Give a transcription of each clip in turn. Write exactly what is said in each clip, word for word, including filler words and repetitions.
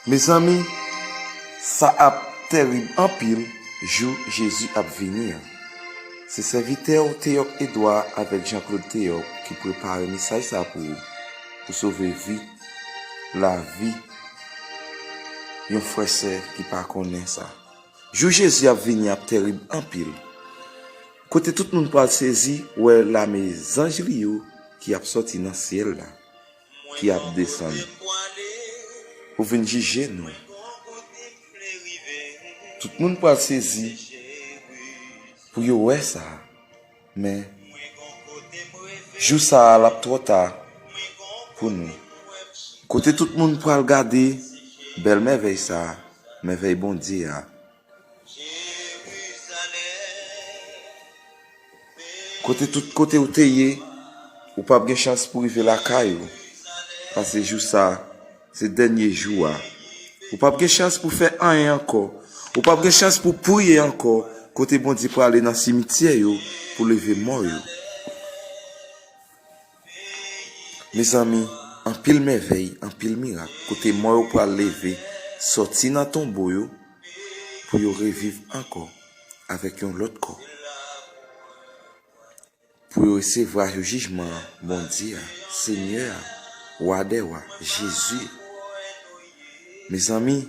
Mezanmi, sa ap tèrib anpil jou Jezi ap vini an. Se sèvitè w Teyòk Edwa avèk Jean Claude Teyòk ki prepare mesaj sa pou ou, pou sove vi, lavi yon frè sè ki pa konnen sa. Jou Jezi ap vini ap tèrib anpil. Kote tout moun pral sezi wè lame zanj li yo ki ap sòti nan syèl la, ki ap desann pou vin jije nou. Tout moun pral sezi pou yo wè sa. Men, jou sa a, l ap twò ta pou nou. Kote tout moun pral gade bèl mèvèy sa a, mèvèy Bondye a. Kote tout kote ou te ye, ou p ap gen chans pou rive lakay ou. Paske jou sa a, se dènye jou a. Ou p ap gen chans pou fè anyen ankò. Ou p ap gen chans pou priye ankò. Kote Bondye prale nan simityè yo pou leve mò yo. Mezanmi, anpil mèvèy, anpil mirak, kote mò yo pral leve, sòti nan tonbo yo, pou yo reviv ankò avèk yon lòt kò. Pou yo resevwa jou jijman an, Bondye a, Senyè a, Wa dè wa, Jezi. Mezanmi,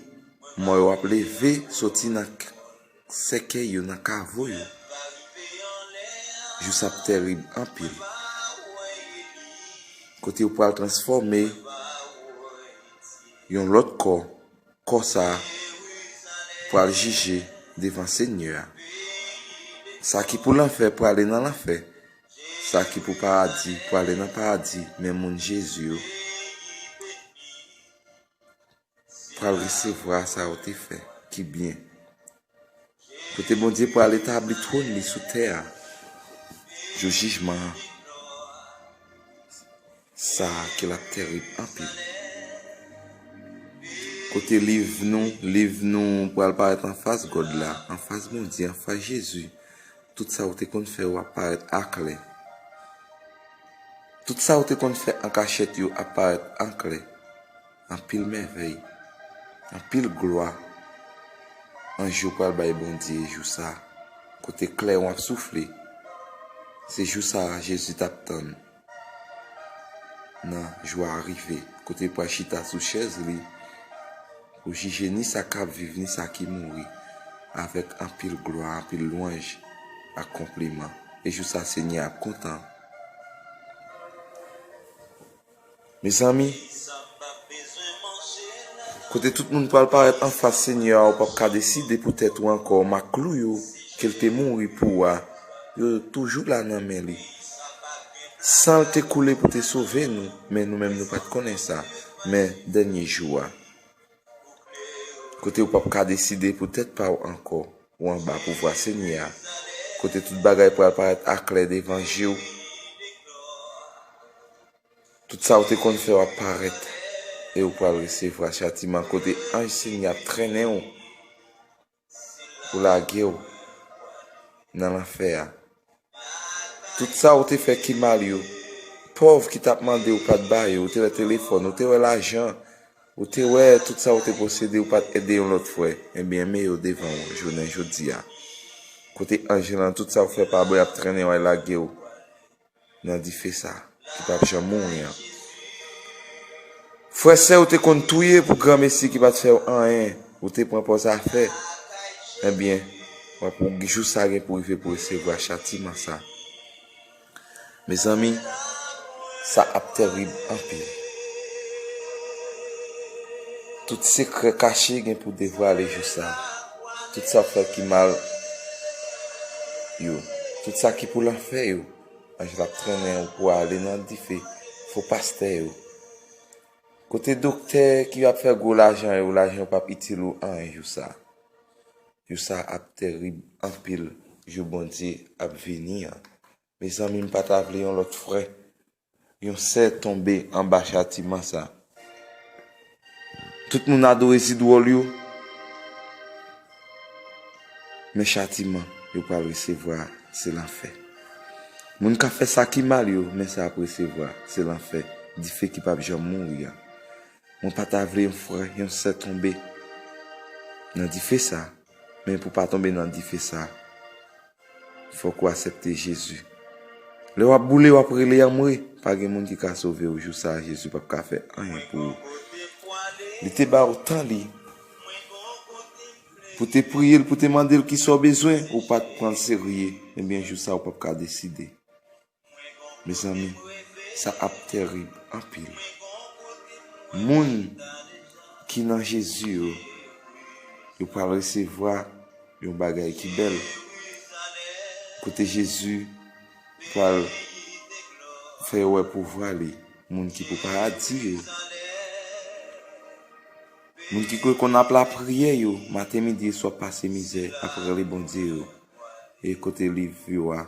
mò yo ap leve sòti nan k-, sèkèy yo, nan kavo yo. Jou sa ap tèrib anpil. Kote yo pral transfòme yon lòt kò, kò sa a pral jije devan Senyè a. Sa ki pou lanfè prale nan lanfè. Sa ki pou paradi prale nan paradi, men moun Jezi yo pral resevwa sa yo te fè ki byen. Kote Bondye pral etabli twòn li sou tè a, jou jijman an. Sa a ke l ap tèrib anpil. Kote liv nou, liv nou pral parèt anfas God la, anfas Bondye, anfas Jezi. Tout sa ou te konn fè yo ap parèt aklè. Tout sa ou te konn fè an kachèt yo ap parèt aklè. Anpil mèvèy, anpil glwa. Anj yo pral bay Bondye jou sa a, kote klèwon ap soufle. Se jou sa a Jezi t ap tann. Nan jou a rive, kote l pral chita sou chèz li pou jije ni sa k ap viv, ni sa ki mouri, avèk anpil glwa, anpil lwanj ak konpliman. E jou sa Senyè a ap kontan. Mezanmi, kote tout moun pral parèt anfas Senyè a, ou p ap ka deside pou tèt ou ankò, maklou yo ke l te mouri pou a, yo toujou la nan men li. San l te koule pou te sove nou, men nou menm nou pa t konnen sa. Men dènye jou a, kote ou p ap ka deside pou tèt pa w ankò, ou anba pouvwa Senyè a, kote tout bagay pral parèt aklè devan je w. Tout sa ou te konn fè w ap parèt, e ou pral resevwa chatiman kote anj Senyè a ap trennen w pou lage w nan lanfè a. Tout sa ou te fè ki mal yo, pòv ki t ap mande ou pa t ba yo, ou te wè telefòn, ou te wè lajan, ou te wè tout sa ou te posede, ou pa t ede yon lòt frè, ebyen, men yo devan w jounen jodi a. Kote anj lan, tout sa ou fè pa bon, y ap trennen w al lage w nan dife sa ki p ap janm mouri an. Frè, sè ou te konn touye pou granmesi ki pa t fè w anyen, ou te pran pòz afè, ebyen, w ap, jou sa gen pou rive pou resevwa chatiman sa. Mezanmi, sa ap tèrib anpil. Tout sekrè kache gen pou devwale jou sa. Tout sa w fè ki mal yo, tout sa ki pou lanfè yo, anj la ap trennen w pou ale nan dife, fo pastè yo. Kote doktè ki ap fè gwo lajan yo, lajan yo p ap itil ou anyen jou sa. Jou sa ap tèrib anpil, jou Bondye ap vini an. Mezanmi, m pa ta vle yon lòt frè, yon sè tonbe anba chatiman sa. Tout moun adore zidwòl yo, men chatiman yo pral resevwa se lanfè. Moun k ap fè sa ki mal yo, men sa y ap resevwa se lanfè, dife ki p ap janm mouri a. Mwen pa ta vle yon frè, yon sè tonbe nan dife sa. Men pou pa tonbe nan dife sa, fòk ou aksepte Jezi. Lè w ap boule, w ap rele anmwe, pa gen moun ki ka sove w. Jou sa a, Jezi p ap ka fè anyen pou ou. Li te ba w tan li pou te priye l, pou te mande l kisa w bezwen, ou pa t pran l serye. Ebyen, jou sa a, ou p ap ka deside. Mezanmi, sa ap terib anpil. Moun ki nan Jezi yo, yo pral resevwa yon bagay ki bèl. Kote Jezi pral fè yo wè pouvwa li. Moun ki pou paradi yo. Moun ki kwè konn ap lapriyè yo, maten, midi e swa, ap pase mizè, ap rele Bondye yo. E kote liv yo a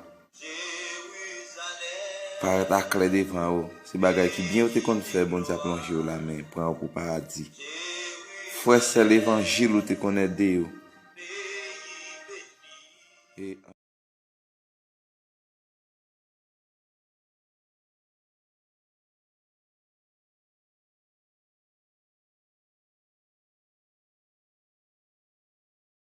parèt aklè devan yo. Se bagay ki byen yo te konn fè, Bondye ap lonje yo lamen, pran yo pou paradi. Frè, sè levanjil ou te konn ede yo. E